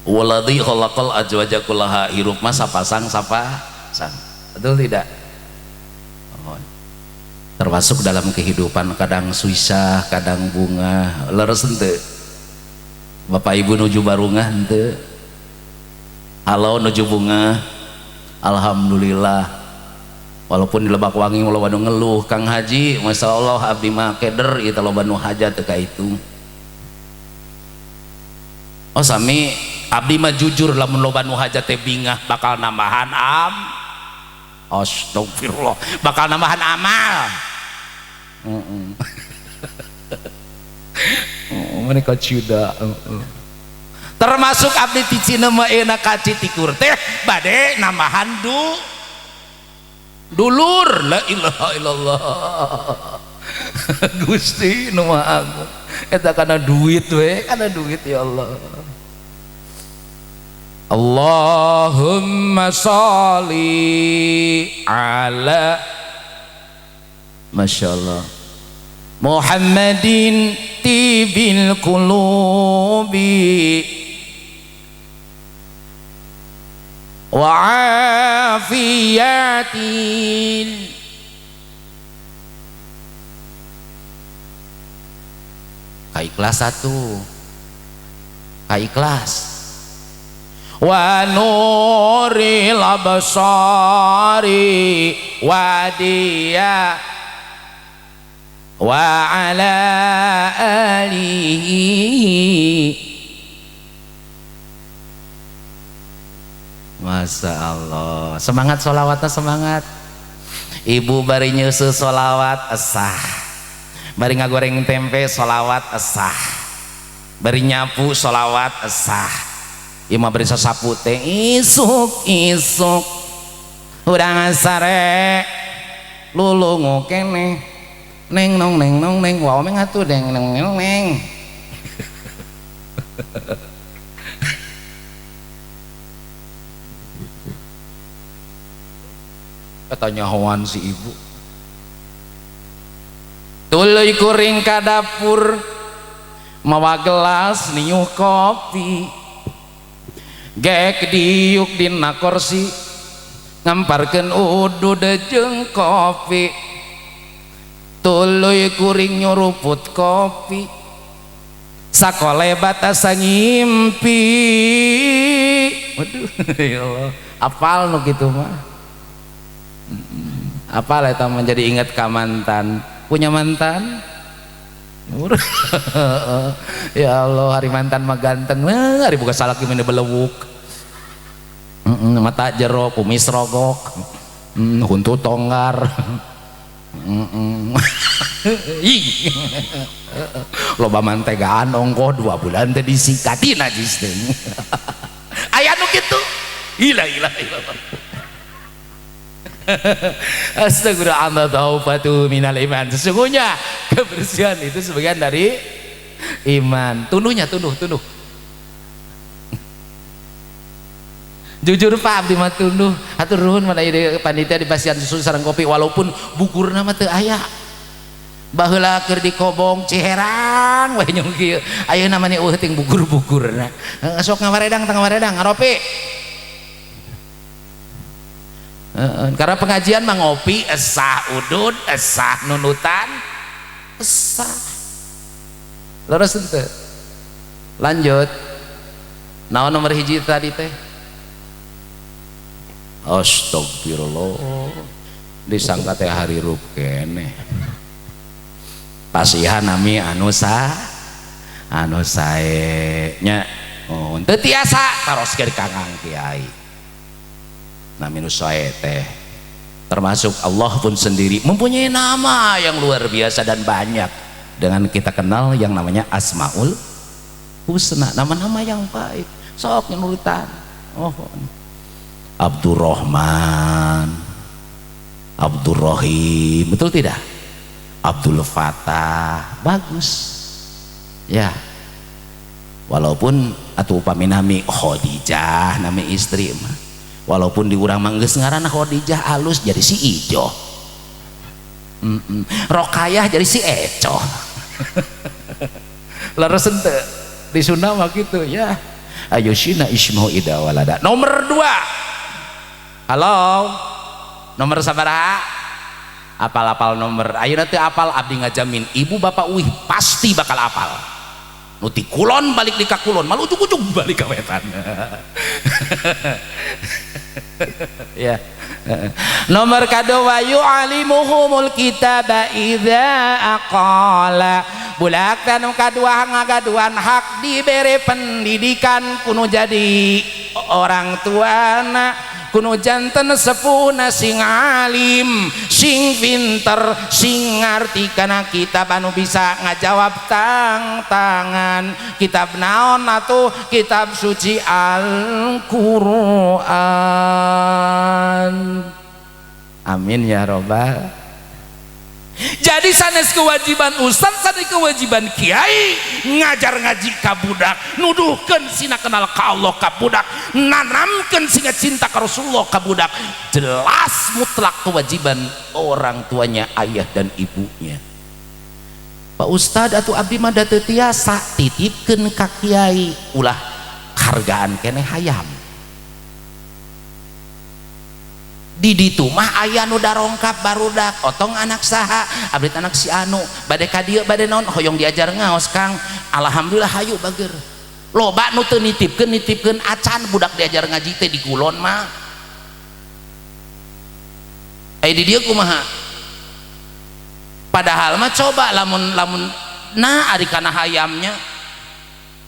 Waladzi khalaqal azwaja kullaha, hirup mah sapasang sapasang. Betul tidak? Oh. Termasuk dalam kehidupan kadang susah, kadang bunga. Leres henteu? Bapak Ibu nuju barungah henteu? Halo nuju bunga. Alhamdulillah. Walaupun di Lebak Wangi loba nu ngeluh, Kang Haji, Masya Allah abdi mah keder ieu teh loba nu hajat teu kaitung. Oh sami abdi mah jujur lamun loba nu hajat teh bingah bakal nambahan am. Astagfirullah, bakal nambahan amal. Mereka cuda. Termasuk abdi ti Cina mah enak ka Citikur teh bade nambahan du dulur. La ilaha illallah. Gusti nu Maha Agung, eta kana duit we, kana duit ya Allah. Allahumma sholli ala Masya Allah Muhammadin tibil qulubi wa afiyatil. Kaiklas satu, kaiklas. Wa nuril absari wa dia. wa ala alihi. Masya Allah, semangat sholawatnya, semangat. Ibu bari nyusu sholawat esah, bari ngagoreng tempe sholawat esah, bari nyapu sholawat esah. Ieu mah bari sasapu teh isuk isuk urang sare lulungu keneh neng nong neng nong neng wow meng atuh deng neng neng neng. Katanya hoan si ibu tuluy kuring ka dapur mawa gelas niuh kopi gek diuk dina kursi ngamparkeun udud jeung kopi tuluy kuring nyuruput kopi sakolebat asa ngimpi. Waduh, ya Allah, apal nu kitu mah. Apal eta menjadi ingat ka mantan. Punya mantan? Ya Allah, hari mantan mah ganteng, hari buka salaki mah belewuk. Mata jero, kumis rogok, huntu tonggar. Loba mantegaan ongkoh 2 bulan teh disikati najis teh. Aya nu kitu. Ila ila ila. Astagfirullah, taufatu minal iman. Sesungguhnya kebersihan itu sebagian dari iman. Tunuhnya, tunuh, tunuh. Jujur Pak, abdi mah tunuh. Hatur nuhun mana ieu panitia di pasian susu sareng kopi walaupun bukurna mah teu aya. Baheula keur dikobong Ciherang we nyung kieu. Ayeuna mah eueuh ting bukur-bukurna. Sok ngawaredang tang ngawaredang ngaropi. Karena pengajian mah ngopi esah udud esah nunutan esah. Leres henteu? Lanjut. Naon nomor hiji tadi teh? Astagfirullah, disangka teh harirup keneh. Pasihan nami anu sa anu sae nya. Oh, teu tiasa taroskeun ka Kang Kiai. Nami nu sae teh termasuk Allah pun sendiri mempunyai nama yang luar biasa dan banyak. Dengan kita kenal yang namanya Asmaul Husna, nama-nama yang baik. Sok nurutan. Oh, Abdurrahman, Abdurrahim, betul tidak? Abdul Fatah, bagus ya. Walaupun atuh upami nami Khadijah, nami istri mah, walaupun di urang mah geus ngaranna Khadijah alus jadi si Ijo, Rokayah jadi si Eco. Leres henteu di Sunda mah kitu ya. Ayo sina ismuhu ida walada. Nomor 2. Halo, nomor sabaraha? Apal-apal nomor. Ayeuna teu apal abdi ngajamin ibu bapak uih pasti bakal apal. Nu ti kulon balik di ka kulon, malu ujug-ujug balik ka wetan. Ya. Nomor kadua yu'alimuhumul kitaba idza aqala. Bulak tanu kadua ngagaduhan hak dibere pendidikan kuno jadi orang tuana kuno janten sepuhna sing alim sing pinter sing ngarti kana kitab anu bisa ngajawab tang tangan kitab naon atuh kitab suci Al-Qur'an. Amin ya robbal. Jadi sanes kewajiban ustaz, sanes kewajiban kiai ngajar ngaji ka budak, nuduhkeun sina kenal ka Allah ka budak, nanamkeun sina cinta ka Rasulullah ka budak. Jelas mutlak kewajiban orang tuanya, ayah dan ibunya. Pak Ustad atuh abdi mah da teu tiasa, titipkeun ka kiai, ulah hargaan keneh hayam. Di ditu mah aya nu darongkap barudak otong anak saha abdi anak si anu bade ka dieu bade naon hoyong diajar ngaos Kang, alhamdulillah hayu bager. Loba nu teu nitipkeun nitipkeun acan budak diajar ngaji teh di kulon mah. Aya di dieu kumaha? Padahal mah coba lamun lamun nah ari kana hayamnya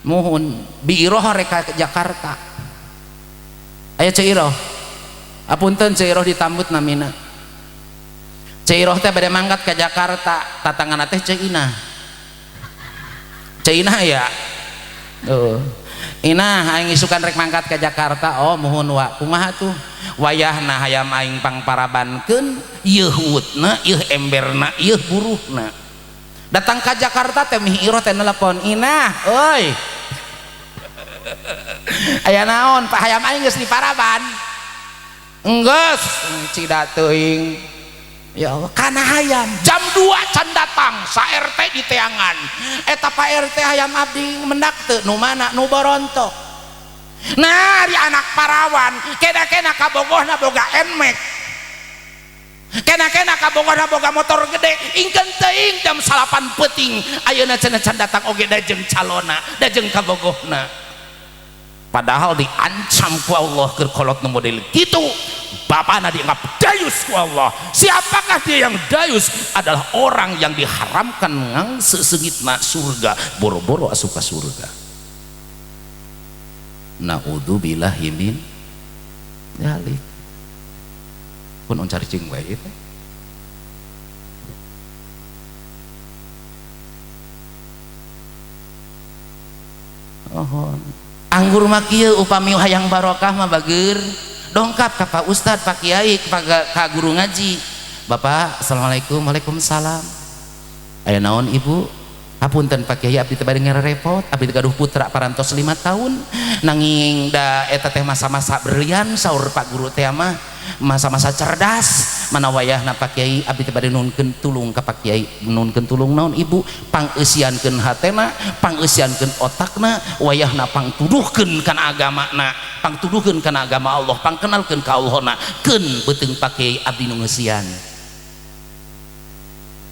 muhun Bi Iroh rek ka Jakarta. Aya Ceu Iroh, apunten Ceu Iroh ditambut namina. Ceu Iroh teh bade mangkat ke Jakarta, tatangan teh Ceu Inah. Ceu Inah ya, tuh Inah aing isukan rek mangkat ke Jakarta. Oh muhun wa, kumaha tuh wayahna hayam aing pangparabankeun, ieu huutna, ieu emberna, ieu buruhna. Datang ke Jakarta teh Mih Iroh teh nelpon, Inah euy, aya naon Pak, hayam aing geus diparaban enggeus cida teuing. Ya Allah, kana hayam jam 2 can datang, sa RT di teangan. Eta Pak RT hayam abdi mendak teu, nu mana nu borontok. Nah ari anak parawan kena-kena kabogohna boga Nmax, kena-kena kabogohna boga motor gede, ingkeun teuing jam 9 peuting ayeuna cenah can datang oge da jeung calona, da jeung kabogohna. Padahal diancam ku Allah keur kolot nu model kitu, bapana dianggap dayus ku Allah. Siapakah dia yang dayus? Adalah orang yang diharamkan ngangse seungitna surga, boro-boro asup ka surga. Naudzubillahi min dzalik. Pun on caricing wae teh. Oh, anggur mah kieu upami hayang barokah mah bageur dongkap ka Pak Ustad, Pak Kiai, ka guru ngaji. Bapak, assalamualaikum. Waalaikumsalam. Aya naon ibu? Hapunten Pak Kiai, abdi teh bade ngarepot, abdi teh gaduh putra parantos 5 tahun. Nanging da eta teh masa-masa berlian saur Pak Guru teh mah, masa-masa cerdas. Mana wayahna Pak Kiai, abdi teh bade nuhunkeun tulung ka Pak Kiai. Nuhunkeun tulung naon ibu? Pangeusiankeun hatena, pangeusiankeun otakna, wayahna pangtuduhkeun kana agamana, pangtuduhkeun kana agama Allah, pangkenalkeun ka Allahna. Keun beuteung Pak Kiai abdi nu ngeusian.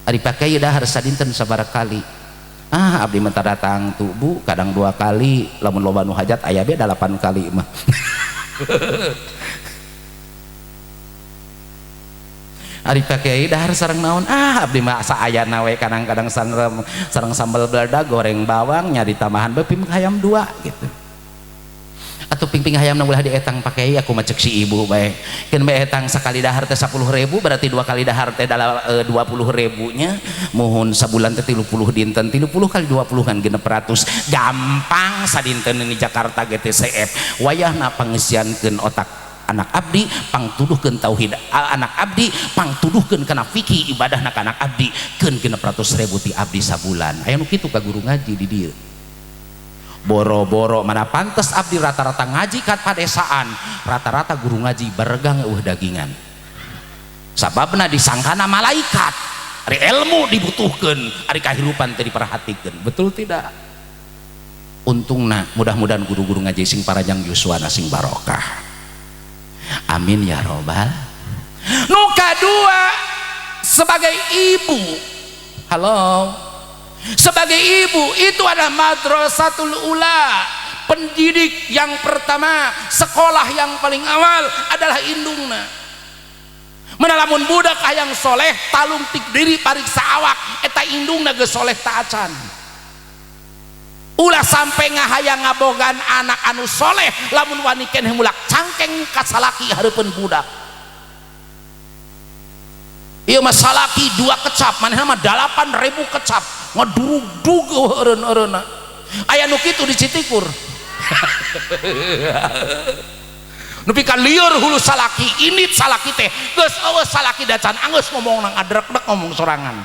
Ari Pak Kiai dahar sadinten sabaraha kali? Ah abdi mah datang tuh bu, kadang 2 kali, lamun loba nu hajat aya be 8 kali mah. Ari Pak Kiai dahar sareng naon? Ah abdi mah asa ayana we, kadang-kadang sareng sambal belada, goreng bawang, nyari tambahan be ping hayam 2 gitu. Atau ping-ping hayam ulah dietang Pak Kiai, aku mah cek si ibu bae. Keun bae etang sakali dahar teh 10.000, berarti 2 kali dahar teh 20 ribunya. Muhun sabulan teh 30 dinten, 30 kali 20 kan 600. Gampang sadinten ini Jakarta GTCF. Wayahna pangeusiankeun otak anak abdi, pangtuduhkeun tauhid anak abdi, pangtuduhkeun kana fikih ibadahna ka anak abdi, keun 600.000 ti abdi sabulan. Aya nu kitu ka guru ngaji di dieu. Boro-boro mana pantes abdi rata-rata ngaji ka padesaan, rata-rata guru ngaji baregang eueuh dagingan. Sababna disangkana malaikat, ari ilmu dibutuhkeun, ari kahirupan teu diperhatikeun. Betul tidak? Untungna mudah-mudahan guru-guru ngaji sing parajang yuswana sing barokah. Amin ya robbal. Nu kadua sebagai ibu, halo, sebagai ibu itu adalah madrasatul ula, pendidik yang pertama, sekolah yang paling awal adalah indungna. Mana lamun budak hayang soleh talungtik diri pariksa awak, eta indungna geus soleh ta acan. Ulah sampai ngahayang ngabogaan anak anu soleh lamun wani keneh mulak cangkeng ka salaki hareupeun budak. Ieu mah salaki 2 kecap, manehna mah 8.000 kecap, ngadurug-dug eureun-eureunna. Aya nu kitu di Citikur. Nepi ka lieur hulu salaki, init salaki teh, geus eueuh salaki dacan anggeus ngomong nang adrek-dek ngomong sorangan.